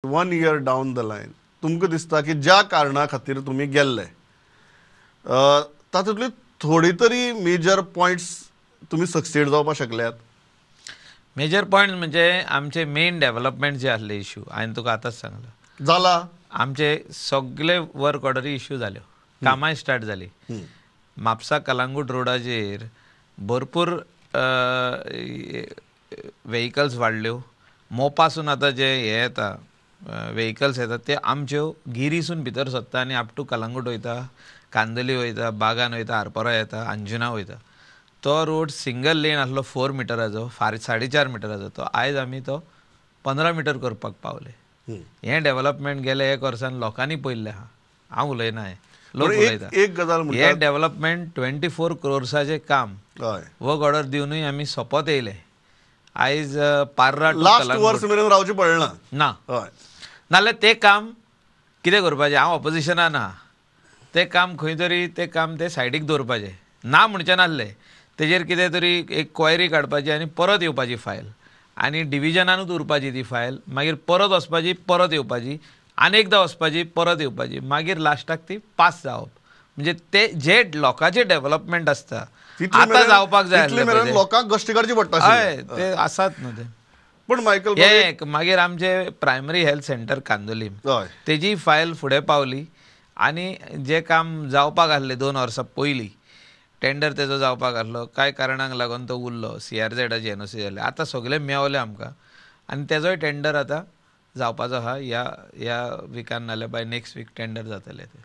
1 year down the line तुमकां दिसता की ज्या कारणा खातीर तुमी गेल्ले तातूंतली थोडी तरी मेजर पॉयंट्स तुमी सक्सीड जावपाक शकल्यात? मेजर पॉयंट म्हणजे आमचे मेन डेव्हलपमेंट जे आसले इशू हांवें तुका आतांच सांगला जाला. आमचे सगळे वर्क ऑर्डरी इशू जाल्यो, कामांय स्टार्ट जाली. म्हापसा कलांगूट रोडाचेर भरपूर वेहिकल्स वाडल्यो. मोपासून आतां जे हे येता वेहिकल्स येतात ते आमच्यो गिरीसून भितर सरता आनी अप टू कलांगूट वयता, कांदोली वयता, बागान वयता, आरपोरा येता, अंजुना वयता. तो रोड सिंगल लेन आसलो 4 मिटराचो, 4.5 मिटराचो, तो आयज आमी तो 15 मिटर करपाक पावले. हें डेव्हलपमेंट गेले एक वर्सान लोकांनी पळयल्लें आहा, हांव उलयना, हें लोक उलयता. एक गजाल हें डेव्हलपमेंट 24 क्रोर्साचें काम वर्क ऑर्डर दिवनूय आमी सोंपत येयले. आयज पार्रा लास्ट वर्स मेरेन रावचें पडलें ना, नाल्यार तें काम कितें करपाचें, हांव ऑपोजिशनान ना, तें काम खंय तरी तें काम तें सायडीक दवरपाचें ना म्हणचें नासलें, तेजेर कितें तरी एक क्वायरी काडपाची आनी परत येवपाची फायल आनी डिविजनानूच उरपाची ती फायल, मागीर परत वचपाची, परत येवपाची, आनी एकदां वचपाची, परत येवपाची, मागीर लास्टाक ती पास जावप. म्हणजे ते जे लोकांचें डेव्हलपमेंट आसता आतां जावपाक जाय, लोकांक कश्ट करचे पडटा. हय, ते आसात न्हू ते. पण मायकल हे मागीर आमचे प्रायमरी हेल्थ सेंटर कांदोलीम तेजी फायल फुडें पावली आनी जें काम जावपाक आसलें 2 वर्सां पयलीं टेंडर तेजो जावपाक आसलो, कांय कारणांक लागून तो उरलो, CRZाची NOC जाले, आतां सगळें मेवलें आमकां आनी तेजोय टेंडर आतां जावपाचो आहा, ह्या ह्या विकान नाल्यार बाय नेक्स्ट वीक टेंडर जातलें ते.